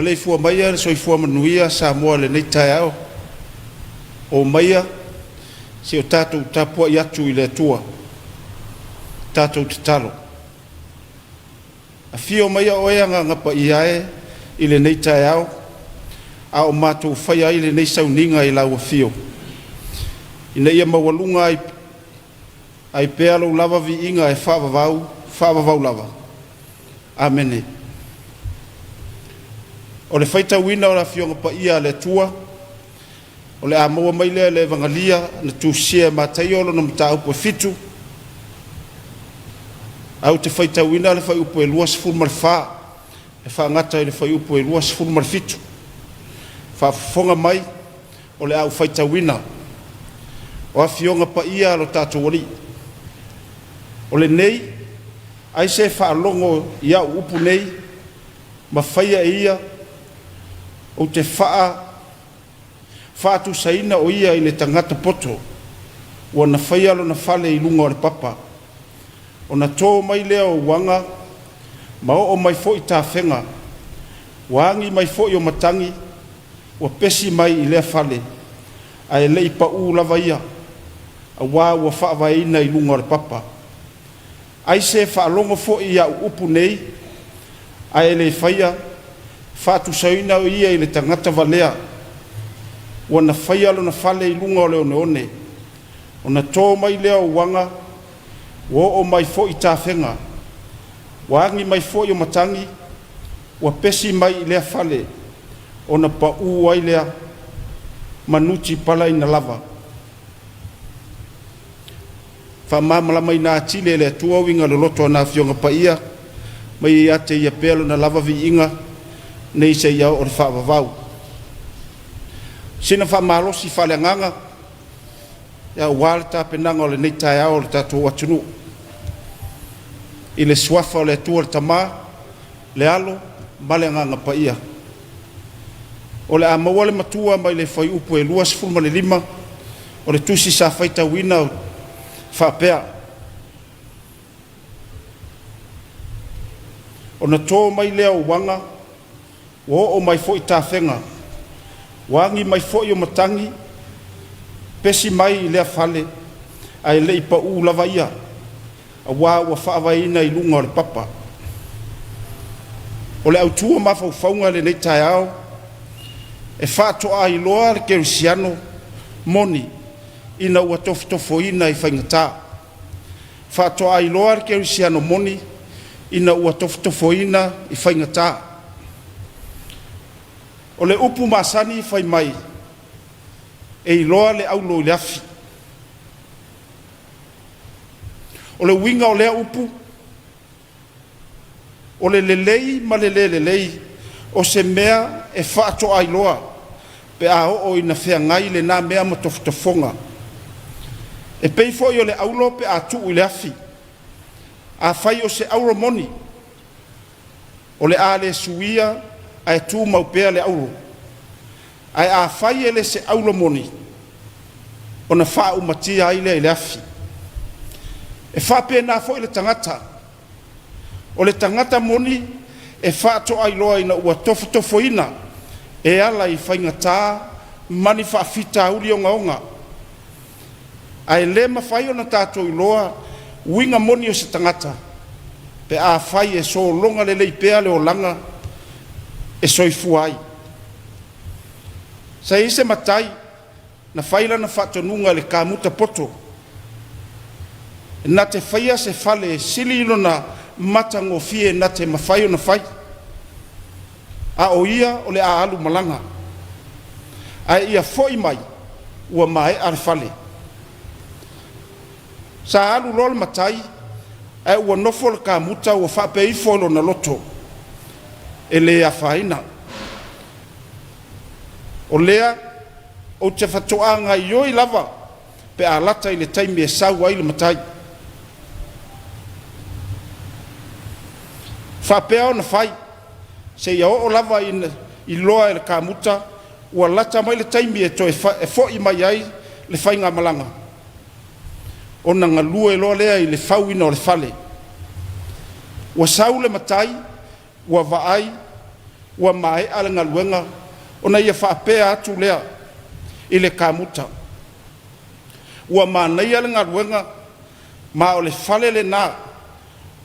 Maleifua maia le soifua manuia Samoa i lenei taeao. Omaia se i o tatou tapuai atu i le Atua. Tatou tatalo. Afio maia Oe Agaga Paia e i lenei taeao, a o matou faia ai lenei sauniga i lau afio, ina ia maualuga ai pea lou lava viiga e faavavau, faavavau lava. Amene. O le faitauina o le Afioga Paia a le Atua o le a maua mai lea i le Evagalia na tusia e Mataio lona mataupu e 7, ae ou te faitauina le fuaiupu e 24 e faagata i le fuaiupu e 27. Faafofoga mai o le a ou faitauina o Afioga Paia a lo tatou Alii. O lenei, ai se faalogo i au upu nei ma faia e ia, ou te faatusaina o ia i le tagata poto ua na faia lona fale i luga o le papa. Ona to mai lea o uaga, ma oo mai foi tafega, ua agi mai foi o matagi, ua pesi mai i lea fale, ae le i pau lava ia, auā ua faavaeina i luga o le papa. Ai se faalogo foi i au upu nei, ae le faia, faatusaina o ia i le tagata valea, ua na faia lona fale i luga o le oneone. Ona to mai lea o uaga, ua oo mai foi tafega, ua agi mai foi o matagi, ua pesi mai i lea fale, ona pau ai lea manutipalaina lava. Faamalamalamaina atili e le Atua uiga loloto o ana Afioga Paia mai ia te Ia pea Lona lava viiga nei seia oo i le faavavau. Sina faamalosi faaleagaga aua le tapenaga o lenei taeao o le tatou atunuu. I le suafa o le Atua le Tama, le Alo ma le Agaga Paia. O le a maua le matua mai le fuaiupu e 25 o le tusi sa faitauina faapea: Ona to mai lea o uaga, ua oo mai foi tafega, ua agi mai foi o matagi, pesi mai i lea fale, ae le i pau lava ia, auā ua faavaeina i luga o le papa. O le autu o mafaufauga i lenei taeao, e faatoa iloa le kerisiano moni ina ua tofotofoina i faigata. Faatoa iloa le kerisiano moni ina ua tofotofoina i faigata. O le upu masani fai mai, e iloa le aulo i le afi. O le uiga o lea upu, o le lelei ma le le lelei o se mea e faatoa iloa pe a oo ina feagai lena mea ma tofotofoga. E pei foi o le aulo pe a tuu i le afi. Afai o se auro moni, o le a le suia ae tumau pea le auro. Ae afai e le se auro moni, ona faaumatia ai lea i le afi. E faapena foi le tagata. O le tagata moni e faatoa iloa ina ua tofotofoina e ala i faigata ma ni faafitauli ogaoga. Ae le mafai ona tatou iloa uiga moni o se tagata pe afai e sologa lelei pea le olaga e soifua ai. Sa i ai se matai na fai lana faatonuga i le kamuta poto na te faia se fale e sili lona matagofie na te mafai ona fai, a o ia o le a alu malaga, ae ia foi mai ua maea le fale. Sa alu loa le matai ae ua nofo le kamuta ua faapea ifo i lona loto, e le afaina. O lea ou te faatoa gaoioi lava pe a lata i le taimi e sau ai le matai. Faapea ona fai seia oo lava ina iloa e le kamuta ua lata mai le taimi e toe fo'i mai ai le faigamalaga, ona galue loa lea i le fauina o le fale. Ua sau le matai ua vaai ua maea le galuega ona ia faapea atu lea i le kamuta, Ua manaia le galuega, ma o le fale lena,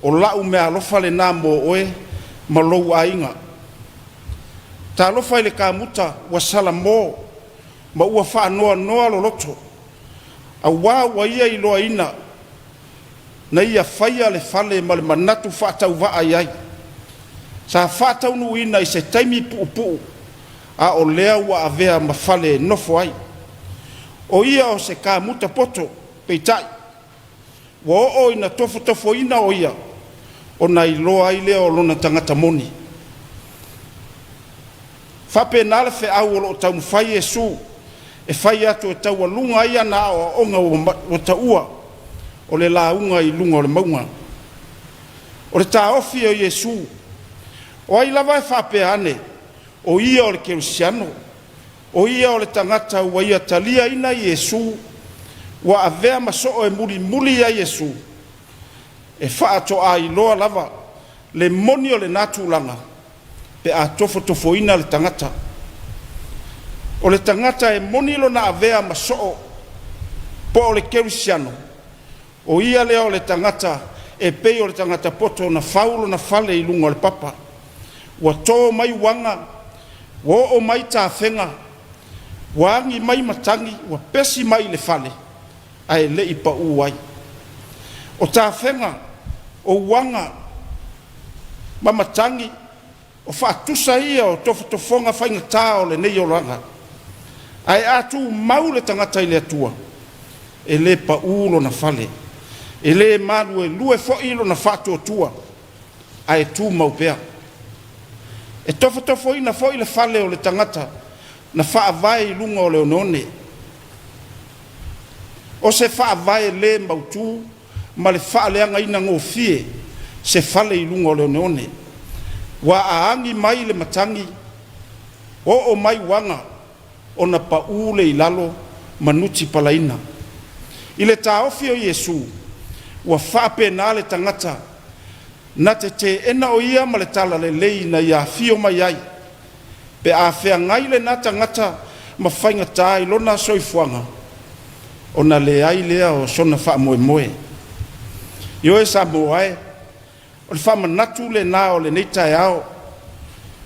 o la'u meaalofa lena mo oe ma lou aiga. Talofa i le kamuta ua salamo ma ua faanoanoa loloto, auā ua ia iloaina na ia faia le fale ma le manatu faatauvaa i ai. Sa faataunuuina i se taimi puupuu, a o lea ua avea ma fale e nofo ai. O ia o se kamuta poto, peitai, ua oo ina tofotofoina o ia, ona iloa ai lea o lona tagata moni. Faapena le feau o lo o taumafai Iesu e fai atu e taualuga ai ana aoaoga ua taua o le lauga i luga o le mauga. O le taofi o Iesu, o ai lava e faapea ane, o ia o le kerisiano, o ia o le tagata ua ia taliaina Iesu, ua avea ma soo e mulimuli ia Iesu, e faatoa iloa lava le moni o lena tulaga pe a tofotofoina le tagata. O le tagata e moni lona avea ma soo po o le kerisiano, o ia lea o le tagata e pei o le tagata poto na fau lona fale i luga o le papa. Ua to mai uaga, ua oo mai tafega, ua agi mai matagi, ua pesi mai i le fale, ae le i pau ai. O tafega, o uaga ma matagi, o faatusa ia o tofotofoga faigata o lenei olaga. Ae a tumau le tagata i le Atua, e le pau lona fale, e le maluelue foi lona faatuatua, ae tumau pea. E tofotofoina foi le fale o le tagata na faavae i luga o le oneone. O se faavae le mautu ma le faaleagaina gofie se fale i luga o le oneone. Ua a agi mai le matagi, oo mai uaga, ona pau lea i lalo ma nutipalaina. I le taofi o Iesu, ua faapena le tagata na te teena o ia ma le talalelei na ia afio mai ai, pe a feagai lena tagata ma faigata i lona soifuaga, ona leai lea o sona faamoemoe. Ioe Samoa e, o le faamanatu lena o lenei taeao.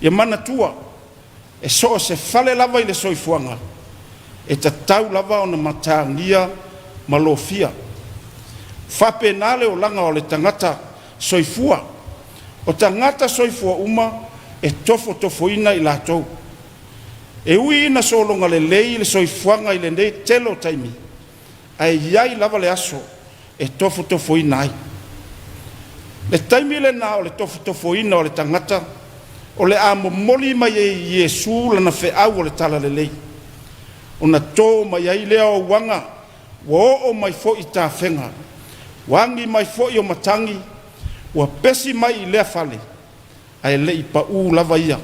Ia manatua, e so o se fale lava i le soifuaga, e tatau lava ona matagia ma lofia. Faapena le olaga o le tagata soifua. O tagata soifua uma e tofotofoina i latou. E ui ina sologa lelei le soifuaga i lenei tele o taimi, ae i ai lava le aso e tofotofoina ai. Le taimi lena o le tofotofoina o le tagata, o le a momoli mai e Iesu lana feau o le talalelei, ona to mai ai lea o uaga, ua oo mai foi tafega, ua agi mai foi o matagi, ua pesi mai i lea fale, ae le i pau lava ia,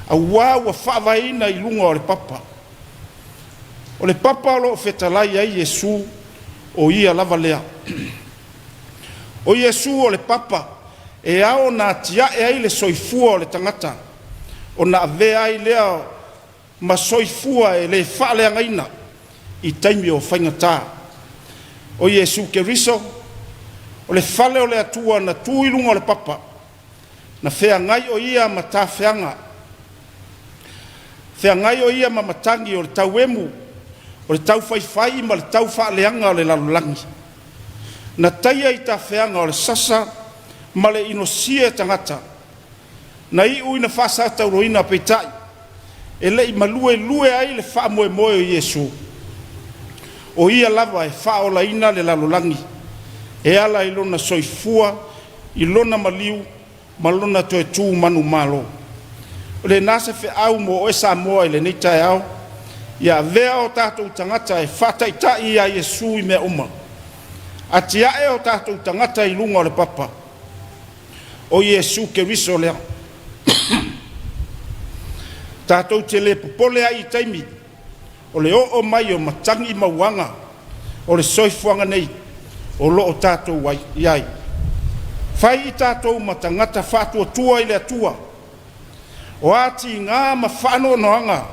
auā ua faavaeina i luga o le papa. O le papa o lo o fetalai ai Iesu, o ia lava lea. O Iesu o le papa e ao ona atia'e ai le soifua o le tagata, ona avea ai lea ma soifua e le faaleagaina i taimi o faigata. O Iesu Keriso, o le fale o le Atua na tu i luga o le papa, na feagai o ia ma tafeaga, feagai o ia ma matagi o le tauemu, o le taufaifai ma le taufaaleaga o le lalolagi. Na taia i tafeaga o le sasa ma le inosia e tagata, na iu ina faasatauroina, peitai, e le i maluelue ai le faamoemoe o Iesu, o ia lava e faaolaina le lalolagi e ala i lona soifua, i lona maliu ma lona toe tu manumalo. O lena se feau mo oe Samoa i lenei taeao, ia avea o tatou tagata e faataitai ia Iesu i mea uma. Atia'e o tatou tagata i luga o le papa, o Iesu Keriso lea. Tatou te le popole ai i taimi o le oo mai o matagi ma uaga o le soifuaga nei o lo o tatou ai i ai. Fai i tatou ma tagata faatuatua i le Atua. O a tiga ma faanoanoaga,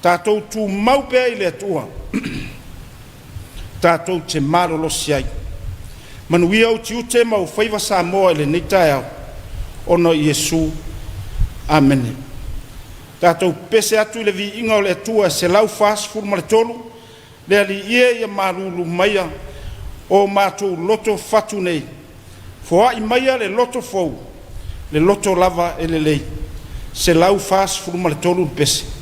tatou tumau pea i le Atua, tatou te malolosi ai. Manuia ou tiute ma ou faiva Samoa i lenei taeao, ona o Iesu. Amene. Tatou pepese atu i le viiga o le Atua e 143, Le Alii e ia malulu maia o matou loto fatu nei, foai maia le loto fou, le loto lava e lelei. 143 le pese.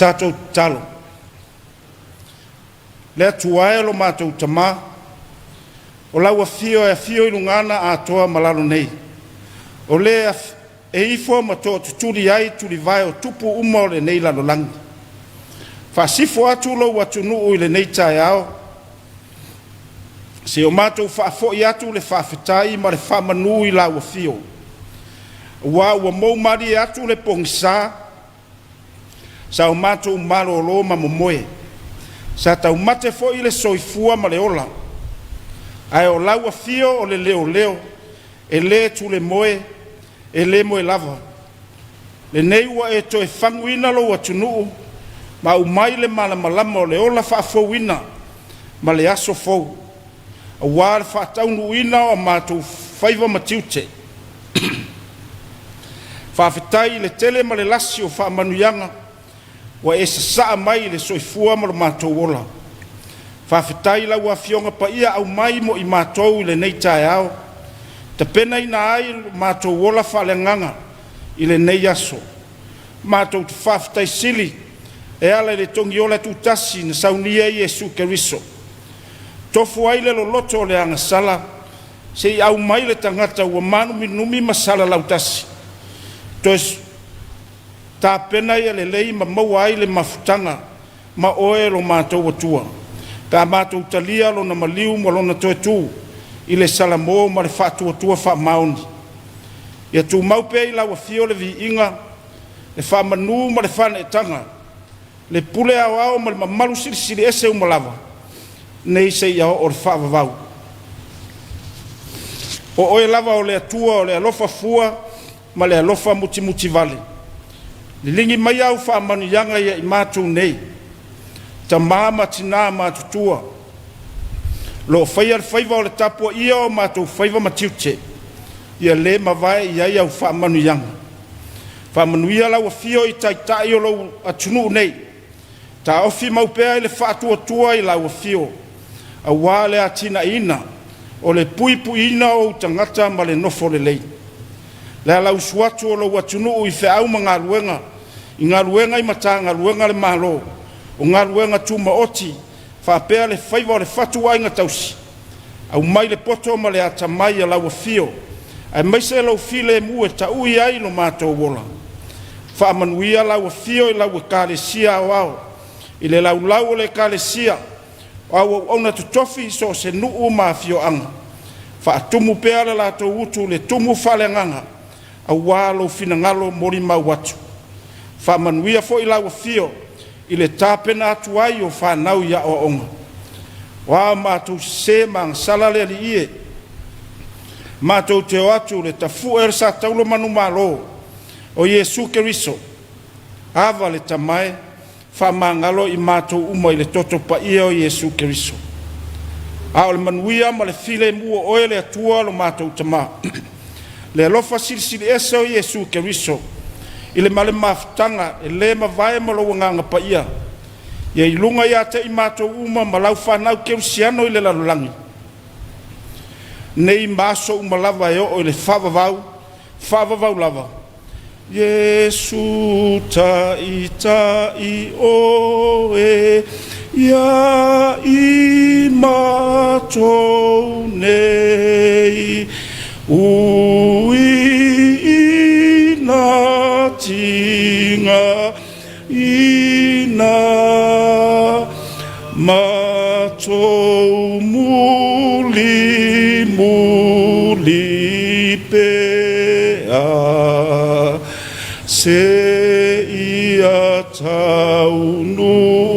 Tatou tatalo. Le Atua e lo matou Tamā, O lau afio e afio i luga atoa ma lalo nei, o le e ifo ma tootutuli ai tulivae o tupu uma o lenei lalolagi. Faasifo atu lou atunuu i lenei taeao, se o matou faafoi atu le faafetai ma le faamanu i lau afio, ua ua moumalie atu le pogisa sa o matou malolo ma momoe, sa taumate foi le soifua ma le ola, ae o lau afio o le leoleo e le tulemoe e le moe lava. Lenei ua e toe faguina lou atunuu ma aumai le malamalama o le ola faafouina ma le aso fou, aua le faataunuuina o a matou faiva ma tiute. Faafetai i le tele ma le lasi o faamanuiaga ua e sasaa mai i le soifua ma lo matou ola. Faafetai i lau Afioga Paia aumai mo i matou i lenei taeao, tapenaina ai lo matou ola faaleagaga i lenei aso. Matou te faafetai sili e ala i le togiola tutasi na saunia ai Iesu Keriso, tofu ai le loloto o le agasala seia aumai le tagata ua maanuminumi ma sala lautasi, toe tapena ia lelei ma maua ai le mafutaga ma oe lo matou Atua, pe a matou talia lona maliu ma lona toe tu i le salamo ma le faatuatua faamaoni. Ia tumau pea i lau afio le viiga, le faamanu ma le faaneetaga, le pule aoao ma le mamalu silisili ese uma lava, nei seia oo i le faavavau. O oe lava o le Atua o le alofa fua ma le alofa mutimutivale. Liligi maia au faamanuiaga ia i matou nei, tama ma tina matutua, o lo o faia le faiva o le tapuaia o matou faiva ma tiute, ia le mavae i ai au faamanuiaga. Faamanuia lau afio i taitai o lou atunuu nei, taofi mau pea i le faatuatua i lau afio, aua le atinaeina o le puipuiina o ou tagata ma le nofo lelei. Le alausu atu o lou atunuu i feau ma galuega, i galuega i Matagaluega a le Malo, o galuega tumaoti faapea le faiva o le fatuaiga tausi, aumai le poto ma le atamai i lau afio, aemaise lou filemu e taui ai lo matou ola. Faamanuia lau afio i lau Ekalesia Aoao i le laulau o le Ekalesia, o au auauna totofi i so o se nuu ma afioaga, faatumu pea le latou utu i le tumu faaleagaga aua lou finagalo molimau atu. Faamanuia foi lau afio i le tapena atu ai o fanau i aoaoga. O a matou sese ma agasala le Alii e, matou te o atu i le tafue o le satauro manumalo o Iesu Keriso, Ava le Tama e, faamagalo i matou uma i le toto paia o Iesu Keriso. A o le manuia ma le filemu o oe le Atua lo matou Tama, le alofa silisili ese o Iesu Keriso, i le ma le mafutaga e le mavae ma lou Agaga Paia, ia i luga ia te i matou uma ma lau fanau kerisiano i le lalolagi, nei ma aso uma lava e oo i le faavavau, faavavau lava. Iesu taitai oe ia i matou nei, ui ina tigaina matou mulimuli pea, seia taunuu.